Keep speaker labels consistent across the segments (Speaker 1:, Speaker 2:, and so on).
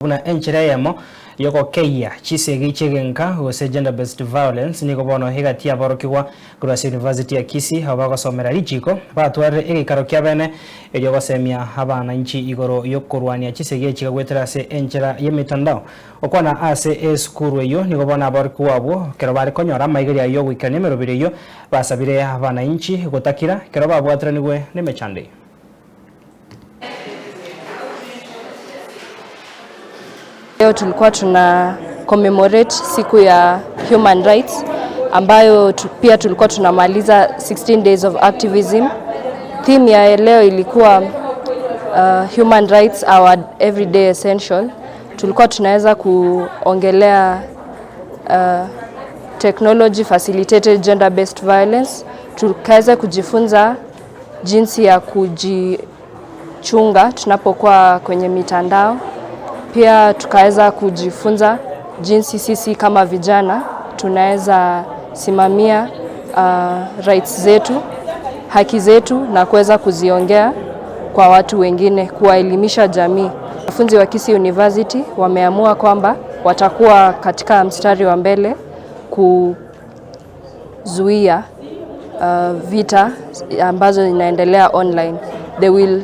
Speaker 1: Buna enchera eyemo y'ogokeyia chisegi chi'egenka gose gender based violence nigo bono egati y'aborokigwa korwa ase University ya Kisii abo bagosomera richiko batwarire egeikaro kia bene erio gosemia abananchi igoro y'okorwania chisegi echi goetera ase enchera y'emetandao. Gokwana ase esukuru eyio nigo bono aborokigwa abwo ekero bare konyora amaigerio ayio y'ogoikerania emeroberi eyio basabire abananchi gotakira ekero babwatiranigwe nemechando eyio.
Speaker 2: Leo tulikuwa tuna commemorate siku ya human rights ambayo pia tulikuwa tunamaliza 16 days of activism. Theme ya leo ilikuwa human rights our everyday essential. Tulikuwa tunaweza kuongelea technology facilitated gender based violence, tukaweza kujifunza jinsi ya kujichunga tunapokuwa kwenye mitandao. Pia tukaweza kujifunza jinsi sisi kama vijana tunaweza simamia rights zetu, haki zetu na kuweza kuziongea kwa watu wengine, kuwaelimisha jamii. Wanafunzi wa Kisii University wameamua kwamba watakuwa katika mstari wa mbele kuzuia vita ambazo zinaendelea online. They will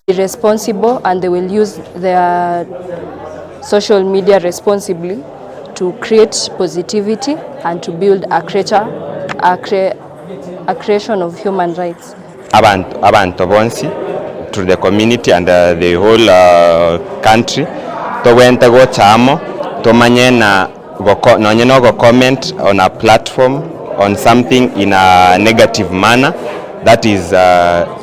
Speaker 2: be responsible and they will use their social media responsibly to create positivity and to build a creature, a, cre a creation of human rights.
Speaker 3: Abanto abanto bonsi to the community and the whole country togwente gocha amo tomanye na goko nonye na ogo comment on a platform on something in a negative manner that is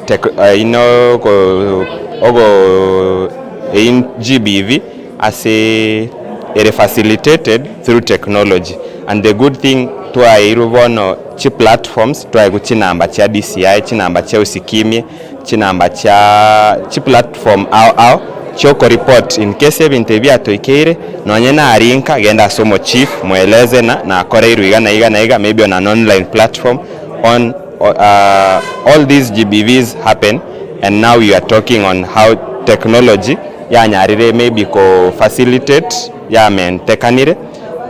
Speaker 3: tech ino ogo ogo in GBV ase ere facilitated through technology and the good thing twaeirwe bono chi platforms twaegwa chinamba chia DCI, chinamba chia Usikimye, chinamba chia chi platform ao ao chioko report in case ebinto ebi biatoikeire nonye nari nka genda ase omo chief mweleze na nakoreirwe iga na iga na iga maybe on an online platform on all these GBVs happen and now we are talking on how technology yanyarire maybe ko facilitate yamentekanire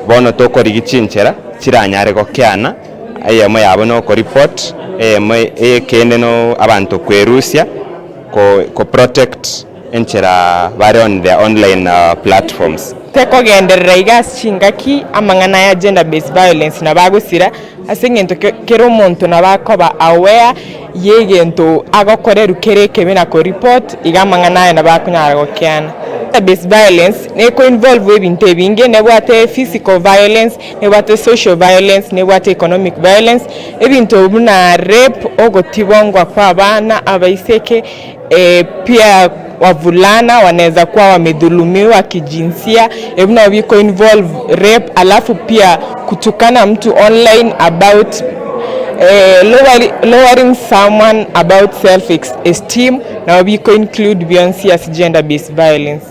Speaker 3: bono tokorigia chinchera chiranyare gokeana eyemo yabo na oko report eyemo eyekende no abanto kwerusia ko ko protect enchera bare on their online platforms.
Speaker 4: Tekogenderera iga ase chingaki amang'ana aya gender based violence nabo agosira ase eng'encho kera omonto nabo akoba aware y'egento agokorerwa kere ekebe na ko report iga amang'ana aya nabo akonyara gokeana. Gender based violence neko involve ebinto ebinge, nebwate physical violence, nebwate social violence, nebwate economic violence, ebinto buna rape, ogotibongwa kwa abana abaiseke, pia wavulana wanaweza kuwa wamedhulumiwa kijinsia, ebio nabo biko involve rape, alafu pia kutukana mtu online about lowering someone about self esteem nabo biko include bionsi ase gender based violence.